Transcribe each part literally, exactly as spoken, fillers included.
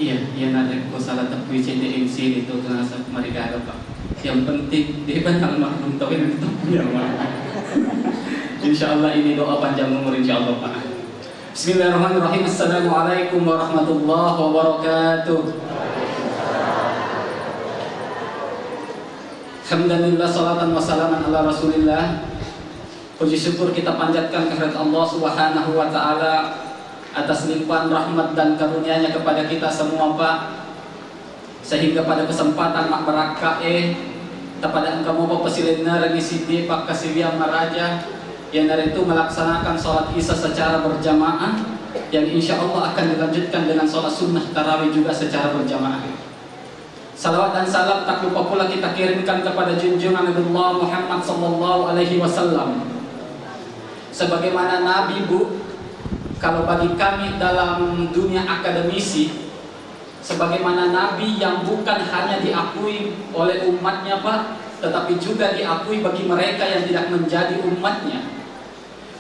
Iya, iya, narekko salah teppui cedde M C itu terasa marigaga, Pak. Yang penting, dia kan almarhum tahu yang teppui ya, Pak. Insya Allah ini doa panjang umur, insya Allah, Pak. Bismillahirrahmanirrahim. Assalamualaikum warahmatullahi wabarakatuh. Alhamdulillah, salatan wa salaman ala Rasulillah. Puji syukur kita panjatkan kehadirat Allah Subhanahu wa Ta'ala atas limpahan rahmat dan karunia-Nya kepada kita semua, Pak. Sehingga pada kesempatan mabbarakkae, tapada engka mopa pasilennerengngi siddi pakkasiwiang maraja, iyanaritu melaksanakan sholat Isya secara berjamaah, yang insya Allah akan dilanjutkan dengan sholat sunnah tarawih juga secara berjamaah. Salawat dan salam tak lupa pula kita kirimkan kepada junjungan Nabiullah Muhammad sallallahu alaihi wasallam. Sebagaimana Nabi, Bu, kalau bagi kami dalam dunia akademisi, sebagaimana Nabi yang bukan hanya diakui oleh umatnya, Pak, tetapi juga diakui bagi mereka yang tidak menjadi umatnya.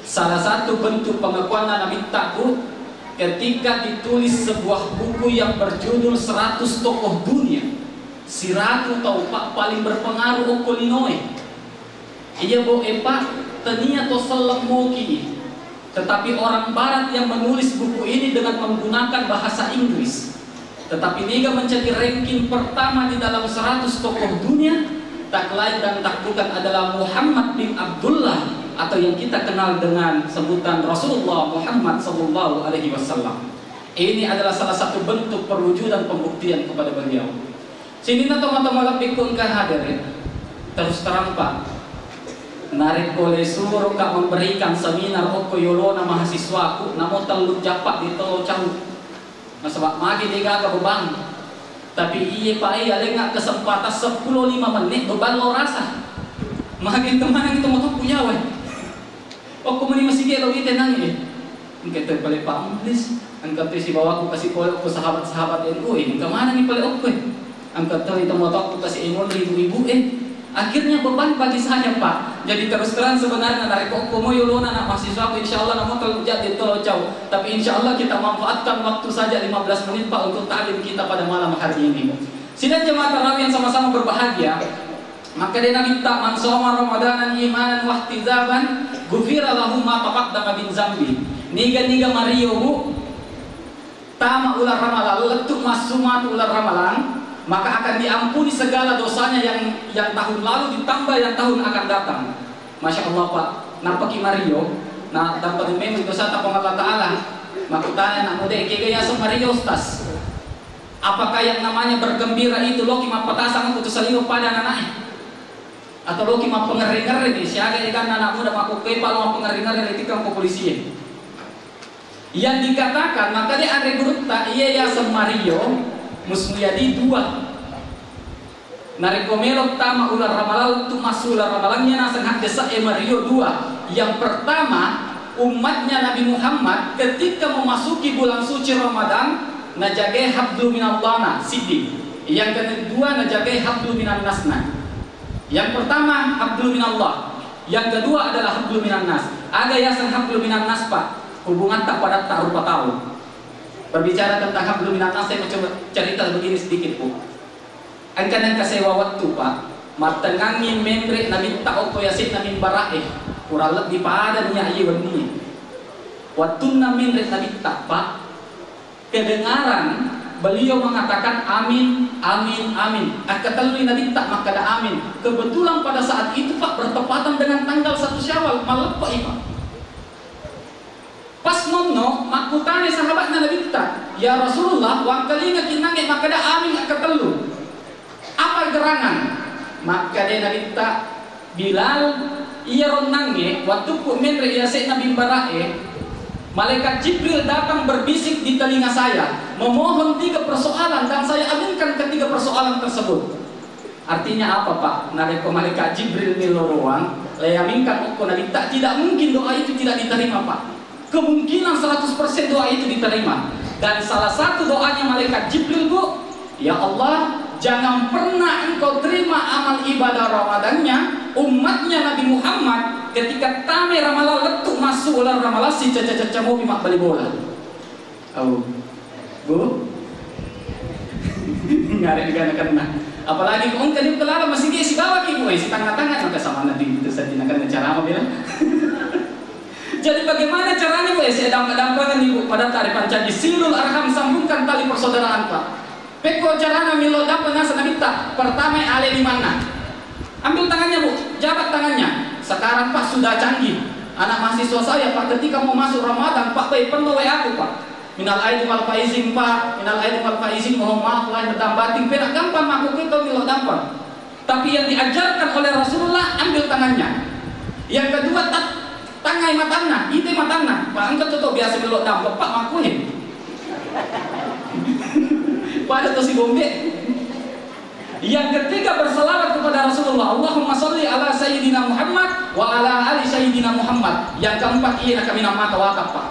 Salah satu bentuk pengakuanna Nabitta, Bu, ketika ditulis sebuah buku yang berjudul Seratus Tokoh Dunia. Siratu tau, Pak, paling berpengaruh okko linoe. Iya, Bu, e, Pak, tania to selleng moki. Tetapi orang Barat yang menulis buku ini dengan menggunakan bahasa Inggris. Tetapi niga menjadi ranking pertama di dalam seratus tokoh dunia, tak lain dan tak bukan adalah Muhammad bin Abdullah atau yang kita kenal dengan sebutan Rasulullah Muhammad sallallahu alaihi wasallam. Ini adalah salah satu bentuk perwujudan pembuktian kepada beliau. Sininna tomatoa malebbiku engka hadere, terus terang, Pak, narekko le suroka memberikan seminar okko yolona mahasiswaku, namo tellu jappa di tolo cau. Nasaba magi degaga beban. Tapi iye, Pak, e, alengnga kesempatan seppulo lima menit beban lo rasa. Magi temaneng itu motoku yawe. Okko meni masigi lo ite nangi, e. Engka toi pale Pak Mukhlis, engka toi sibawaku kasi pole okko sahabat-sahabat N U, e. Engka manengi pale okko, e. Engka toi tomatoaku kasi engon ibu-ibu, e. Akhirnya beban bagi saya, Pak. Jadi terus terang sebenarnya narekko okko mo yolona anak mahasiswaku, insya Allah namo tellu jam di tolo cau. Tapi insya Allah kita manfaatkan waktu saja lima belas menit, Pak, untuk taklim kita pada malam hari ini. Sidang jemaah tarawih yang sama-sama berbahagia, makkeda Nabitta, "Man shoma Ramadanan imanan wahtisaban, ghufira lahu ma taqaddama min zambi." Niga-niga mario, Bu, tama ulang Ramalang, lettu massu matu ulang Ramalang, maka akan diampuni segala dosanya yang, yang tahun lalu, ditambah yang tahun akan datang. Masya Allah, Pak. Nappaki mario, na dampeng memang dosata Puang Allah Ta'ala. Makkutana anak muda, "Kega yaseng mario, Ustaz? Apakah yang namanya bergembira itu loki mappatasang ko tu saliweng pada anak-anak e? Atau loki mappengerre-ngerre ni, siaga ikan anak muda makkukue, Pak, lo mappengerre-ngerre, tikkang ko polisi e." Yang dikatakan, maka dia anre gurutta, iya yaseng mario, musmuyadi dua. Narekko melo tama ulang Ramalang, tu massu ulang Ramalang, iya naseng haddese e mario dua. Yang pertama, umatnya Nabi Muhammad ketika memasuki bulan suci Ramadan, najagai hablu minallahna, siddi. Yang kedua, najagai hablu minannasna. Yang pertama, hablu minallah. Yang kedua adalah hablu minannas. Aga yaseng hablu minannas, Pak? Hubungatta padatta rupa tau. Berbicara tentang hablu minannas, saya mau coba cerita begini sedikit, Bu. Engka nengka sewa wettu, Pak. Mattengngangngi menre Nabitta okko yase'na mimbara'e. Kurang lebbi pada nia iye wennie. Wettunna menre Nabitta, Pak, kedengaran beliau mengatakan, "Amin, amin, amin." Akkatellui Nabitta makkeda, "Amin." Kebetulan pada saat itu, Pak, bertepatan dengan tanggal satu Syawal, malleppe'i, Pak. Pas monno, makkutana sahabatna Nabitta, "Ya Rasulullah, wangkalingaki nangnge makkeda amin akkatellu. Apa gerangan?" Makkeda Nabitta, "Bilal, iyaro nangnge, wattukku menre yase'na mimbara'e, malaikat Jibril datang berbisik di telinga saya, memohon tiga persoalan dan saya aminkan ketiga persoalan tersebut." Artinya apa, Pak? Narekko malaikat Jibril miloroang, leamingkan okko Nabitta, tidak mungkin doa itu tidak diterima, Pak. Kemungkinan seratus persen doa itu diterima. Dan salah satu doanya malaikat Jibril, Bu, "Ya Allah, jangan pernah Engkau terima amal ibadah Ramadannya umatnya Nabi Muhammad ketika tame Ramalang lettu massu ulang Ramalang sicaca-caca mopi mabbali bola." Au. Bu? Ngarek juga nakenna. Apalagi ko engka di kelala masigi sibawa ki, boy, si tanga-tanga, maka sama nanti itu saja nakenna cara mau bilang. Jadi bagaimana caranya, boy, saya dampak-dampangan ibu pada tari pancaji silul arham, sambungkan tali persaudaraan, Pak. Pekko carana milo dampeng naseng Nabitta, pertama ale limanna. Ambil tangannya, Bu, jabat tangannya. Sekarang, Pak, sudah canggih. Anak mahasiswa saya, Pak, ketika mau masuk Ramadan, Pak, baik penuh W A aku, Pak. Minal aidin wal faizin, Pak. Minal aidin wal faizin, mohon maaf lahir dan batin. Penak gampang mako kita milo dampeng. Tapi yang diajarkan oleh Rasulullah, ambil tangannya. Yang kedua, tak tangai matanna, ite matanna. Pak, engka tuh biasa milo dampeng, Pak, makuin. Pada tuh si bombe. Yang ketiga, berselawat kepada Rasulullah. Allahumma salli ala Sayyidina Muhammad wa ala ali Sayyidina Muhammad. Yang keempat, iya, kami nama tawakal, Pak.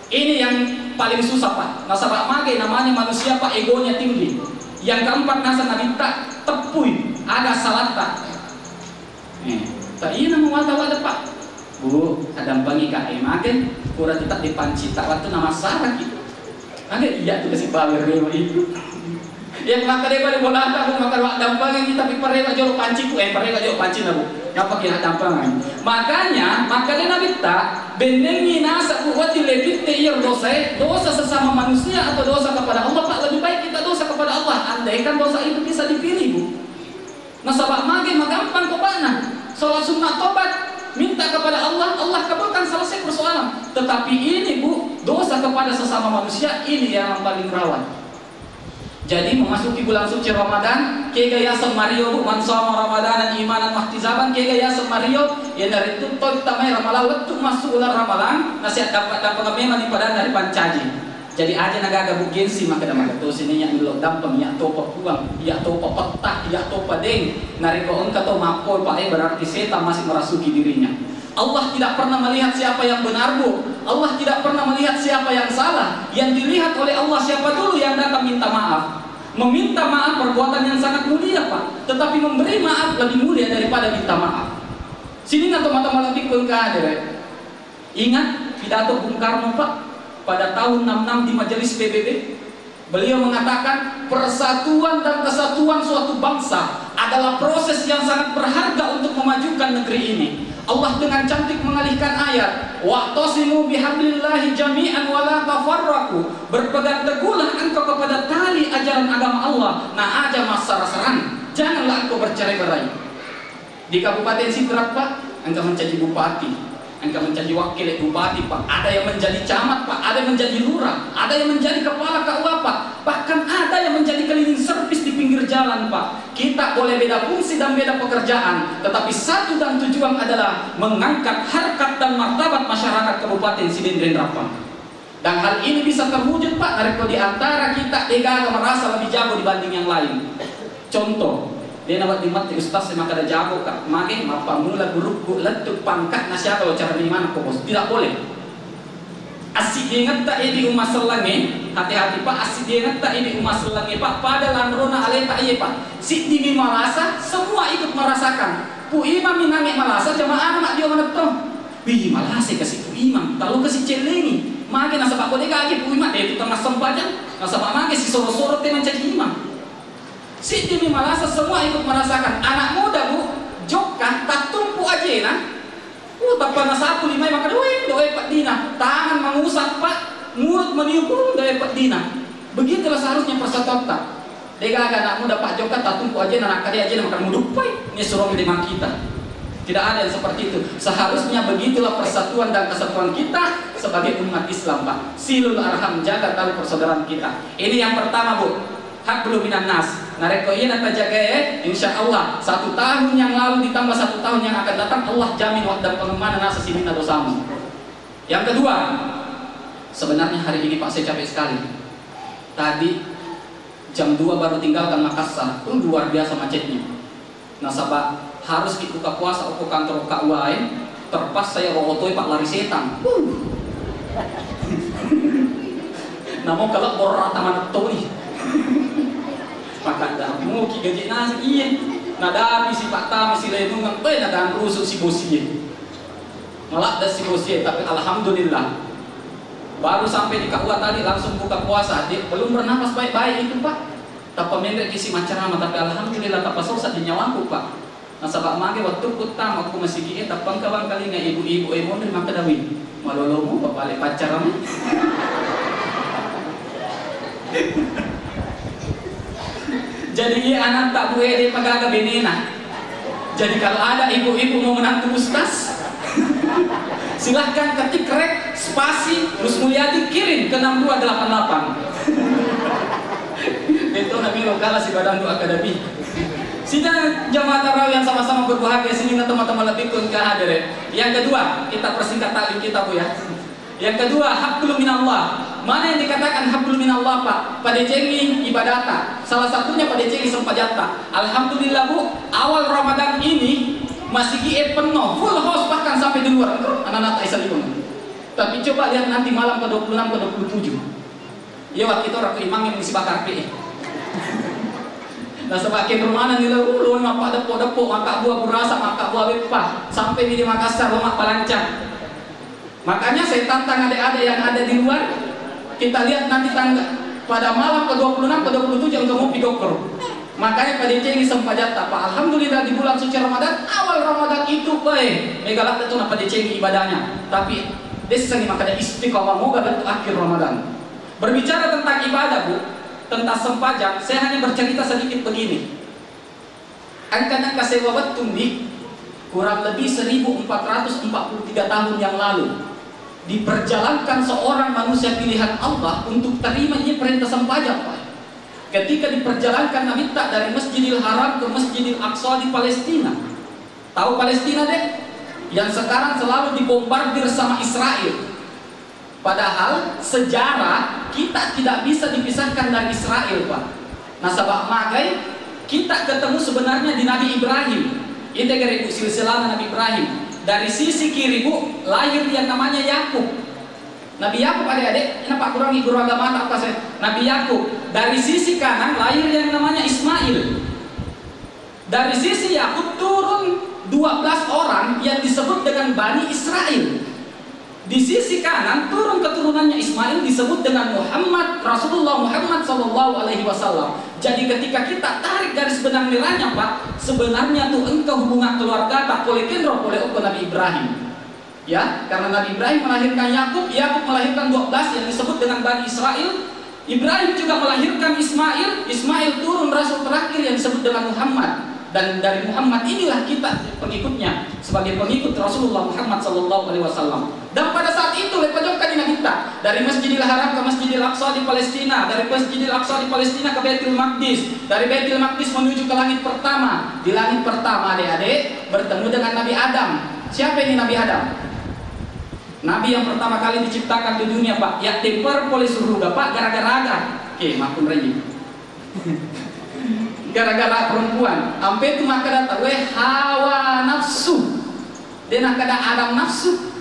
Ini yang paling susah, Pak. Nasaba mage namanya manusia, Pak, egonya tinggi. Yang keempat, naseng Nabitta, teppui, ada salatta. Eh, tak iya nama wata-wata, Pak. Bu, adampangi ka, eh, mage, pura tetap dipanci, tak waktu nama salah gitu. Mage iya tuh kasih power rewa itu. Ya, maka dia pada bola aku, maka wak dampangi, tapi parewa jolo panciku, eh, parewa jolo pancina, Bu. Napa kira dampangan? Makanya, makanya Nabitta, bennengi nasa, Bu, wati lepitte iya dosa, eh, dosa sesama manusia atau dosa kepada Allah, Pak, lebih baik kita dosa kepada Allah. Andaikan dosa itu bisa dipilih, Bu. Nasaba mage magampang tobatna. Salat sunnah tobat, minta kepada Allah, Allah kabulkan, selesai persoalan. Tetapi ini, Bu, dosa kepada sesama manusia, ini yang paling rawan. Jadi, memasuki bulan suci Ramadan, kega yaseng mario, Bu, man shoma Ramadana imanan wahtisaban, kega yaseng mario, iyanaritu toi tamai Ramalang, wettu masuk bulan Ramalang, nasihat dapat-dapat memang ipadan dari pancaji. Jadi, aja nagaga, Bu, gengsi, makkeda-makkeda tosi ni, iya melo dampeng, iya topa puang, iya topa pettah, iya topa deng. Narekko engka to mappoi, Pak, eh, berarti setan masih merasuki dirinya. Allah tidak pernah melihat siapa yang benar, Bu. Allah tidak pernah melihat siapa yang salah. Yang dilihat oleh Allah siapa dulu yang datang minta maaf. Meminta maaf perbuatan yang sangat mulia, Pak. Tetapi memberi maaf lebih mulia daripada minta maaf. Sini na to mata malebbi pengkadere. Ingat pidato Bung Karno, Pak, pada tahun enam enam di Majelis P B B? Beliau mengatakan, persatuan dan kesatuan suatu bangsa adalah proses yang sangat berharga untuk memajukan negeri ini. Allah dengan cantik mengalihkan ayat, "Wa'tasimu bihablillahi jami'an wa la tafarraqu." Berpegang teguhlah engkau kepada tali ajaran agama Allah, na aja massara-sarang. Janganlah engkau bercerai-berai. Di Kabupaten Sidrap, Pak, engka menjadi bupati, engka menjadi wakil bupati, Pak. Ada yang menjadi camat, Pak. Ada yang menjadi lurah, ada yang menjadi kepala K U A, Pak. Bahkan ada yang menjadi cleaning service di pinggir jalan, Pak. Kita boleh beda fungsi dan beda pekerjaan, tetapi satu dan tujuan adalah mengangkat harkat dan martabat masyarakat Kabupaten Sidenreng Rappang. Dan hal ini bisa terwujud, Pak, narekko di antara kita degaga merasa lebih jago dibanding yang lain. Contoh, de nawedding matti ustaz e makkeda jago ka, mage mappammula gurukku lettu pangkatna siaga lo carani maneng ko bos. Tidak boleh. Assiddingetta idi umma sellengnge, hati-hati, Pak, assiddingetta idi umma sellengnge, Pak, pada lanrona aleta iye, Pak. Siddimi malasa, semua ikut merasakan. Pu imam minangnge malasa, jamaah na maddio manetto. Wih, malase kasi Pu Imam, talo kasi cellengi. Mage nasaba ko de gaga Pu Imam, de tu tengah sempajang, nasaba mage si soro-soro te mancaji imam. Siddimi malasa, semua ikut merasakan. Anak muda, Bu, jokka, tattumpu ajena. Uh, tappa nasapu limai maka doe, doe peddina. Tangan mangusap, Pak, mulut meniup, uh, doe peddina. Begitulah seharusnya persatuatta. Degaga anak muda, Pak, jokka tattumpu ajena, nakkeda ajena makan muduppai, ni surong lima kita. Tidak ada yang seperti itu. Seharusnya begitulah persatuan dan kesatuan kita sebagai umat Islam, Pak. Silul arham, jaga tali persaudaraan kita. Ini yang pertama, Bu. Hablum minan nas. Narekko iya natajagae, insya Allah satu tahun yang lalu ditambah satu tahun yang akan datang, Allah jamin wa dan pengemana nasa sininna dosamu. Yang kedua, sebenarnya hari ini, Pak, saya capek sekali. Tadi jam dua baru tinggalkan Makassar, uh, luar biasa macetnya. Nasaba harus ki buka puasa okko kantor K U A e, terpaksa ya rohotoi, Pak, lari setan. Uh. Namo kalau borrata manettoni. Maka damu ki gaji nasi iye. Nadapi si Pak Tami si Lenungan, eh, nadan rusu si bosie. Maladda si bosie, tapi alhamdulillah. Baru sampai di K U A tadi langsung buka puasa. Dia belum bernapas baik-baik itu, Pak. Tappa menre' ki si maccarama, tapi alhamdulillah tappa sosa di nyawaku, Pak. Nasaba' mage wettukku tama ku masigi e, tappa engka bangkalinga ibu-ibu e monri makkeda, "Wi, malolomu bapale paccarama." Jadi iya anatta bu e de' pa gaga benena. Jadi kalau ada ibu-ibu mau menantu ustaz, silahkan ketik rek spasi Gus Mulyadi kirim ke enam dua delapan delapan. Itu namanya lokal si badan doa akademi. Sidang jamaah tarawih yang sama-sama berbahagia, sini teman-teman lebih pun ke hadir. Yang kedua, kita persingkat taklim kita, Bu, ya. Yang kedua, hablum minallah. Mana yang dikatakan hablum minallah, Pak? Padecengi ibadata. Salah satunya padecengi sempajatta. Alhamdulillah, Bu, awal Ramadan ini masigi e penno, full house bahkan sampai di luar. Anak-anak tak bisa. Tapi coba lihat nanti malam ke dua puluh enam, ke dua puluh tujuh. Iya, waktu itu orang imam yang mesti bakar pe. Nasaba' kenro maneng ni lo, uh, lo mappa' deppo-deppo, maka buah burasa, maka buah beppa. Sampai di Makassar, lo mappa' lancang. Makanya saya tantang adik-adik yang ada di luar, kita lihat nanti tanggal, pada malam ke dua puluh enam, ke dua puluh tujuh engka mopi dokkoro. Makanya padecengi sempajatta, Pak. Alhamdulillah, di bulan suci Ramadan, awal Ramadan itu, weh, mega ladde' tu napadecengi ibadahnya. Tapi de' seng makkeda istiqamah, moga lettu akhir Ramadan. Berbicara tentang ibadah, Bu, tentang sempajang, saya hanya bercerita sedikit begini. Engka-, engka sewa wettu, Bi, kurang lebih seribu empat ratus empat puluh tiga tahun yang lalu, diperjalankan seorang manusia pilihan Allah untuk terima ini perintah sempajang, Pak. Ketika diperjalankan Nabitta dari Masjidil Haram ke Masjidil Aqsa di Palestina. Tahu Palestina, de'? Yang sekarang selalu dibombardir sama Israel. Padahal sejarah kita tidak bisa dipisahkan dari Israel, Pak. Nasaba' magai kita ketemu sebenarnya di Nabi Ibrahim. Ite gare, Bu, silsilahnya Nabi Ibrahim. Dari sisi kiri, Bu, lahir yang namanya Yakub. Nabi Yakub, adik-adik, ini Pak, kurangi guru agama tak apa saya. Nabi Yakub. Dari sisi kanan lahir yang namanya Ismail. Dari sisi Yakub turun dua belas orang yang disebut dengan Bani Israel. Di sisi kanan turun keturunannya Ismail disebut dengan Muhammad, Rasulullah Muhammad sallallahu alaihi wasallam. Jadi ketika kita tarik garis benang merahnya, Pak, sebenarnya tu engka hubungan keluarga tak boleh kenro boleh okko Nabi Ibrahim. Ya, karena Nabi Ibrahim melahirkan Yakub, Yakub melahirkan dua belas yang disebut dengan Bani Israel. Ibrahim juga melahirkan Ismail, Ismail turun rasul terakhir yang disebut dengan Muhammad. Dan dari Muhammad inilah kita pengikutnya sebagai pengikut Rasulullah Muhammad sallallahu alaihi wasallam. Dan pada saat itu lepa jokka di Nabitta, dari Masjidil Haram ke Masjidil Aqsa di Palestina, dari Masjidil Aqsa di Palestina ke Baitul Maqdis, dari Baitul Maqdis menuju ke langit pertama. Di langit pertama, adik-adik, bertemu dengan Nabi Adam. Siapa ini Nabi Adam? Nabi yang pertama kali diciptakan di dunia, Pak. Ya, temper pole suruga, Pak, gara-gara aga. Oke, maafkan Reni. Gara-gara perempuan. Ampe tu maka datang, weh, hawa nafsu. De' nakkeda Adam nafsu.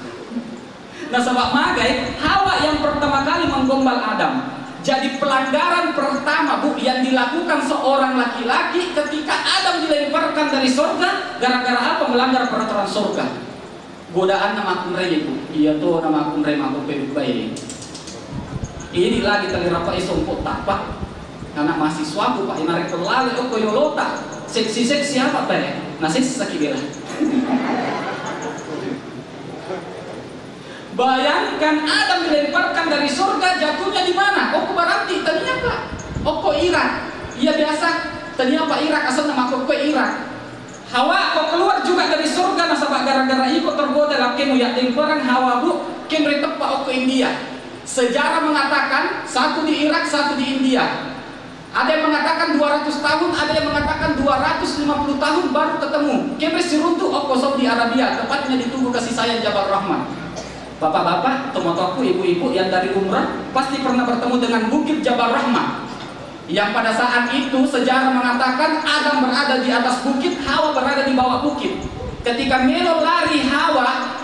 Nasaba' magai, Hawa yang pertama kali menggombal Adam. Jadi pelanggaran pertama, Bu, yang dilakukan seorang laki-laki ketika Adam dilemparkan dari sorga, gara-gara apa? Melanggar peraturan sorga. Godaanna makkunrai, Bu. Iya to na makkunrai, makkuppai-kuppai. Ini lagi tali rapai sompo' tappa. Anak mahasiswaku, Pak, narekko lale okko yolota, seksi-seksi apa teh? Na seksi saki bela. Bayangkan Adam dilemparkan dari surga, jatuhnya di mana? Okko Baranti, tania, Pak. Okko Irak. Iya biasa, tania, Pak, Irak, asalna makkokkoe Irak. Hawa, ko keluar juga dari surga nasaba' gara-gara iko tergoda lakkemu, ya, lemparang Hawa, Bu, kenre teppa okko India. Sejarah mengatakan satu di Irak, satu di India. Ada yang mengatakan dua ratus tahun, ada yang mengatakan dua ratus lima puluh tahun baru ketemu. Kenre siruntu okko Saudi Arabia, tepatnya di Tugu Kasih Sayang Jabal Rahmah. Bapak-bapak, tomatoaku, ibu-ibu yang dari umrah pasti pernah bertemu dengan Bukit Jabal Rahmah. Yang pada saat itu sejarah mengatakan Adam berada di atas bukit, Hawa berada di bawah bukit. Ketika melo lari Hawa,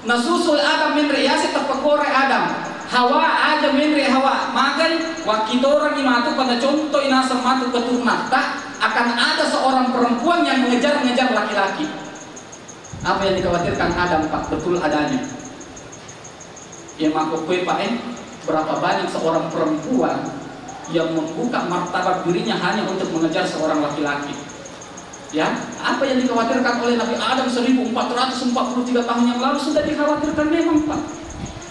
nasusul Adam menre' yase, teppakore Adam. Hawa, aja menre' Hawa, magai, wakkitorangngi matu pada contoh naseng matu keturunatta, akan ada seorang perempuan yang mengejar-ngejar laki-laki. Apa yang dikhawatirkan Adam, Pak? Betul adanya. Ya, makkokkoe, Pak, eh, berapa banyak seorang perempuan yang membuka martabat dirinya hanya untuk mengejar seorang laki-laki. Ya, apa yang dikhawatirkan oleh Nabi Adam seribu empat ratus empat puluh tiga tahun yang lalu sudah dikhawatirkan memang, Pak.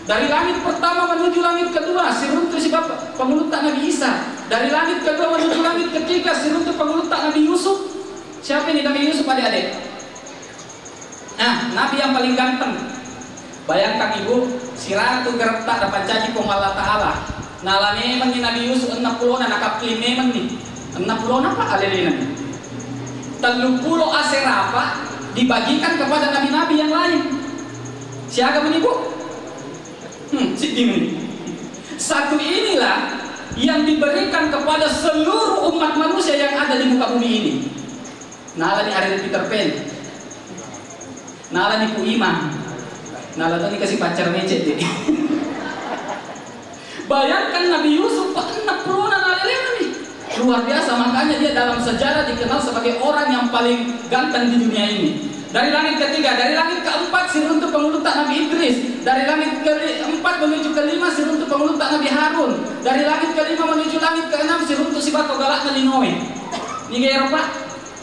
Dari langit pertama menuju langit kedua, siruntu si Bapak, pengulutta Nabi Isa. Dari langit kedua menuju langit ketiga, siruntu pengulutta Nabi Yusuf. Siapa ini Nabi Yusuf, adik-adik? Nah, Nabi yang paling ganteng. Bayangkan, Ibu, siratu geretta napancaji Puang Allah Ta'ala. Nala memenni Nabi Yusuf enneng pulona, nakapling memenni. Enneng pulona, Pak, alelena. Telluppulo asera, Pak, dibagikan kepada nabi-nabi yang lain. Siaga meni, Bu? Hmm, siddi meni. Satu inilah yang diberikan kepada seluruh umat manusia yang ada di muka bumi ini. Nalani arere Peter Pan. Nalani Pu Imang. Nala toni kasi pacar mecet deh. Bayangkan Nabi Yusuf, Pak, enneng pulona nalelena nih. Luar biasa, makanya dia dalam sejarah dikenal sebagai orang yang paling ganteng di dunia ini. Dari langit ketiga, dari langit keempat siruntu pengulutta Nabi Idris, dari langit keempat menuju kelima siruntu pengulutta Nabi Harun, dari langit kelima menuju langit keenam siruntu sibawa galakna linoe. Niga ero, Pak?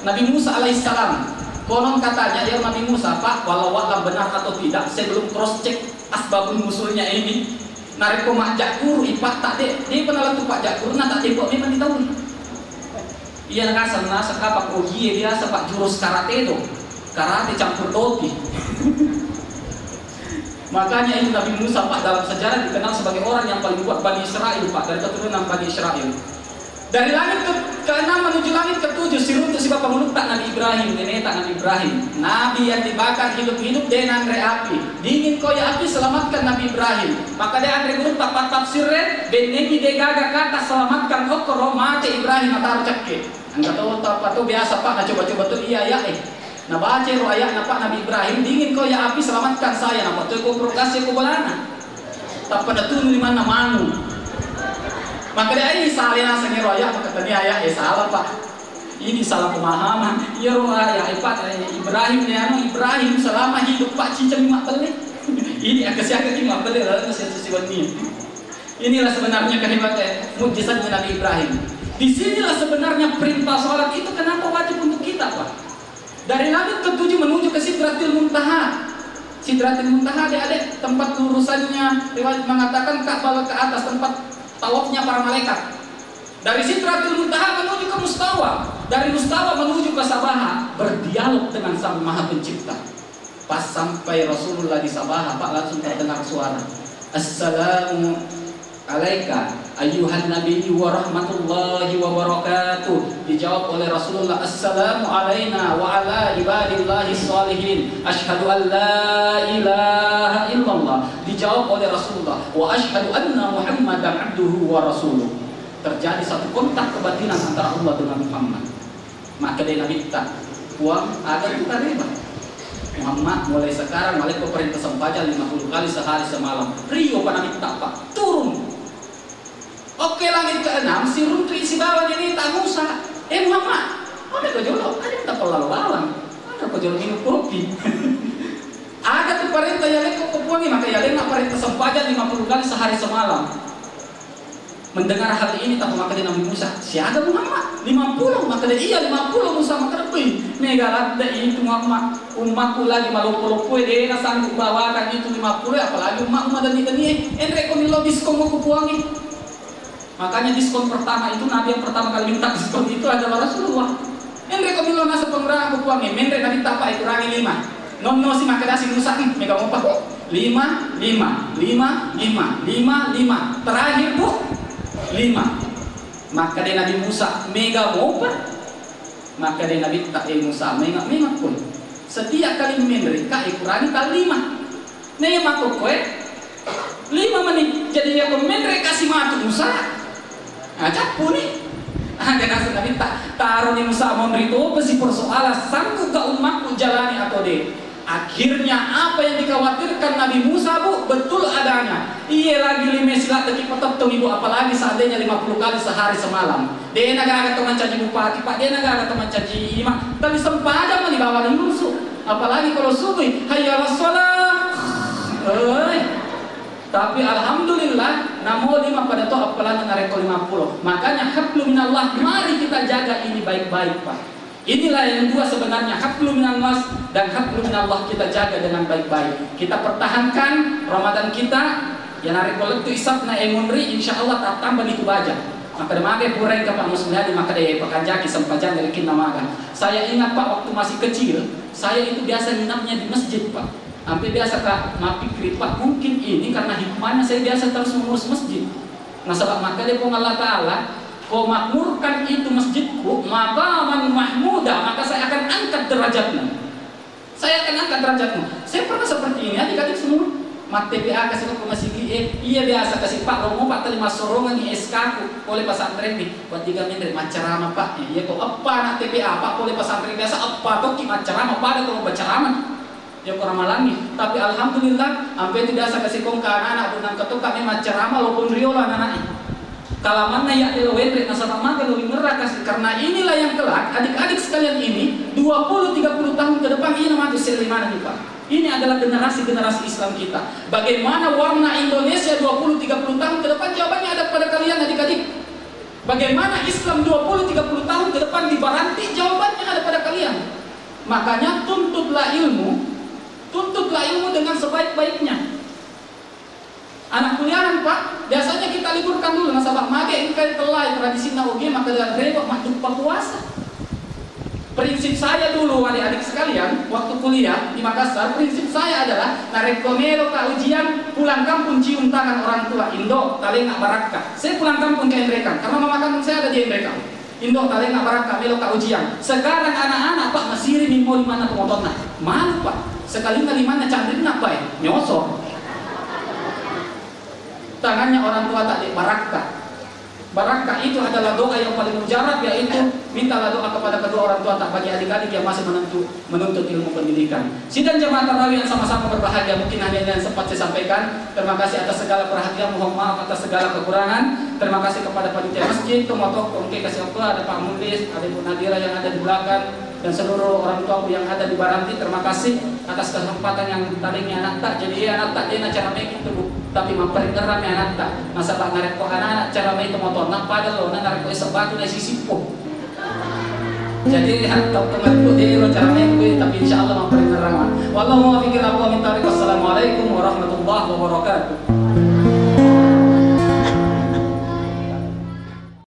Nabi Musa alaihissalam. Konon katanya, ya, Nabi Musa, Pak, walau alam benar atau tidak, saya belum cross check asbabun nuzulnya ini. Narekko majjakkuru i, Pak, tak de, de pernah tu pajjakkuru na tak de kok memang ditahu. Iya, nakasar naseng apa, kojie biasa, Pak, jurus karate tu. Karate campur dopi. Makanya itu Nabi Musa, Pak, dalam sejarah dikenal sebagai orang yang paling kuat Bani Israel, Pak, dari keturunan Bani Israel. Dari langit ke, keenam menuju langit ketujuh, siruntu sibawa pangulutta Nabi Ibrahim, neneta Nabi Ibrahim. Nabi yang dibakar hidup-hidup de nanre api. Dingin ko ya api, selamatkan Nabi Ibrahim. Maka de anre gurutta pattafsirre, bennengi de gaga kata selamatkan okkoro, mate Ibrahim ataro cakke. Engka to, apa to biasa, Pak, nacoba-coba to iya, ya, eh. Nabaca ro ayatna, Pak, Nabi Ibrahim, dingin ko ya api, selamatkan saya. Nappa toi kompor gas ya ko bolana. Tappa natunu limanna manu. Maka de ai sale naseng ero ayat, maka tania ayat, eh, salah, Pak. Ini salah pemahaman. Iya ro ayat, eh, Pak, eh, Ibrahim ne anu, Ibrahim selama hidup, Pak, ciceng mabbelle. Ini akka siaga ki mabbelle lalu masih sisi wenni. Inilah sebenarnya kehebatan mujizatnya Nabi Ibrahim. Di sinilah sebenarnya perintah sholat itu kenapa wajib untuk kita, Pak. Dari langit ketujuh menuju ke Sidratil Muntaha. Sidratil Muntaha, adik-adik, tempat lurusannya, riwayat mengatakan Ka'bah ke atas, tempat tawafnya para malaikat. Dari Sidratil Muntaha menuju ke Mustawa, dari Mustawa menuju ke Sabaha, berdialog dengan Sang Maha Pencipta. Pas sampai Rasulullah di Sabaha, Pak, langsung terdengar suara, "Assalamu alaika ayyuhan nabiyyu wa rahmatullahi wa barakatuh." Dijawab oleh Rasulullah, "Assalamu alaina wa ala ibadillahi shalihin. Asyhadu an la ilaha illallah." Dijawab oleh Rasulullah, "Wa asyhadu anna Muhammadan abduhu wa rasuluh." Terjadi satu kontak kebatinan antara Allah dengan Muhammad. Makkeda Nabitta, "Puang, aga tu tareba? Muhammad, mulai sekarang malekko perintah sempajang lima puluh kali sehari semalam." Rio pa Nabitta, Pak, turun. Oke, langit keenam, siruntui sibawa neneta Musa. "Eh, Muhammad, mame ko jolo? Aja tappa lalo bawang. Mame ko jolo minum kopi?" "Aga tu parenta yalekko ko Puangnge?" "Maka yalengnga parenta sempajang lima puluh kali sehari semalam." Mendengar hal ini, tappa makkeda Nabi Musa, "Siaga Muhammad? Lima puluh?" Makkeda, "Iya, lima puluh." Musa makkeda, "Wih, mega ladde itu Muhammad. Ummakku lagi maloppo-loppoe, de nasanggup bawakan itu lima puluh, apalagi ummakmu madenni-denni. Enre ko millau diskon ko Puangnge." Makanya diskon pertama itu, Nabi yang pertama kali minta diskon itu adalah Rasulullah. Enre ko millau naseng pengurangan ko Puangnge, menre Nabitta, Pak, kurangi lima. Nonno si makkedasi Musa, "Hmm, mega mopa." Lima, lima, lima, lima, lima, lima. Terakhir, Bu, lima. Makkeda Nabi Musa, "Mega mopa?" Makkeda Nabitta, "Eh Musa, menga-, menga ko. Setiap kali menre ka, kurangi tau lima." Naiya makkokkoe, lima mani. Jadi, iyako menre kasi matu Musa, ah, cappuni. Aga naseng Nabitta, taroni Musa monri topesi persoalan, sanggupka ummakku jalani atau de. Akhirnya, apa yang dikhawatirkan Nabi Musa, Bu, betul adanya. Iye lagi lime siladdeki patettongi, Bu, apalagi seandainya lima puluh kali sehari semalam. Dena gaga to mancaji bupati, Pak, dena gaga to mancaji imam. Tapi sempajang mani bawang Yusuf. Apalagi kalau subuh, hayya ala shalah. Oi. Tapi alhamdulillah, namo lima pada to apalagi narekko lima puluh. Makanya hablu minallah, mari kita jaga ini baik-baik, Pak. Inilah yang dua sebenarnya, hablu minannas dan hablu minallah kita jaga dengan baik-baik. Kita pertahankan Ramadan kita, ya narekko lettu isabna e munri, insya Allah tattamba nitu baja. Maka demakai purai ke Pak Musliadi, maka de pakanjaki sempajang dari kinna maga. Saya ingat Pak, waktu masih kecil, saya itu biasa nginapnya di masjid Pak. Sampai biasa Kak mapikir Pak, mungkin ini karena hikmahnya saya biasa terus mengurus masjid. Nasaba makkeda Puang Allah Ta'ala, "Ko makmurkan itu masjidku maqaman mahmuda, maka saya akan angkat derajatmu." Saya akan angkat derajatmu. Saya pernah seperti ini, adik-adik semua. Mat-T P A kasi ko masigi, eh, iya biasa kasi Pak, romo Pak tadi massorongan S K ku, pole pesantren nih. Buat tiga menit maccarama Pak. Iya kok apa anak T P A Pak, pole pesantren biasa apa toki maccarama pada kalau berceramah. Ya kurang malangi. Tapi alhamdulillah, ampe itu biasa kasi kongka anak-anak benang ketuka memang maccarama lo pun riola anak-anak. Kalamanna ya telo wenre nasaba maga lo wingerra kasi. Karena inilah yang kelak adik-adik sekalian ini dua puluh tiga puluh tahun ke depan ini mati selimana nih Pak. Ini adalah generasi-generasi Islam kita. Bagaimana warna Indonesia dua puluh tiga puluh tahun ke depan? Jawabannya ada pada kalian adik-adik. Bagaimana Islam dua puluh tiga puluh tahun ke depan di Baranti? Jawabannya ada pada kalian. Makanya tuntutlah ilmu, tuntutlah ilmu dengan sebaik-baiknya. Anak kuliahan Pak, biasanya kita liburkan dulu nasaba mage engkai tellai tradisinna ogi maka dengan rewa madduppa puasa. Prinsip saya dulu, adik-adik sekalian, waktu kuliah di Makassar, prinsip saya adalah narekko melo ka ujian, pulang kampung cium tangan orang tua, indo, talenga barakka. Saya pulang kampung ke Enrekang, karena mama kandung saya ada di Enrekang. Indo, talenga barakka, melo ka ujian. Sekarang anak-anak Pak masiri mimmo limanna tomotonna. Malu Pak, sekalinya limanna canrinna Pak, eh, nyosor. Tangannya orang tua tak barakka. Barakka itu adalah doa yang paling mujarab, yaitu mintalah doa kepada kedua orang tua tak bagi adik-adik yang masih menentu, menuntut ilmu pendidikan. Sidang jemaah tarawih yang sama-sama berbahagia, mungkin hanya ini yang sempat saya sampaikan. Terima kasih atas segala perhatian, mohon maaf atas segala kekurangan. Terima kasih kepada panitia masjid, tomotokko, oke, kasih waktu, ada Pak Mulis, ada Ibu Nadira yang ada di belakang, dan seluruh orang tuaku yang ada di Baranti. Terima kasih atas kesempatan yang taringi anatta. Jadi, iya, anatta, dia acara making itu, Bu. Tapi mapparingerrang anatta. Nasaba narekko anak-anak cara main tomotonna, pada lo, narekko es batu na sisippo. Jadi, ha, tau temanku, dia lo cara making, tapi insya Allah mapparingerrang. Wallahu muwaffiq ila aqwamit thariq. Wassalamualaikum warahmatullahi wabarakatuh.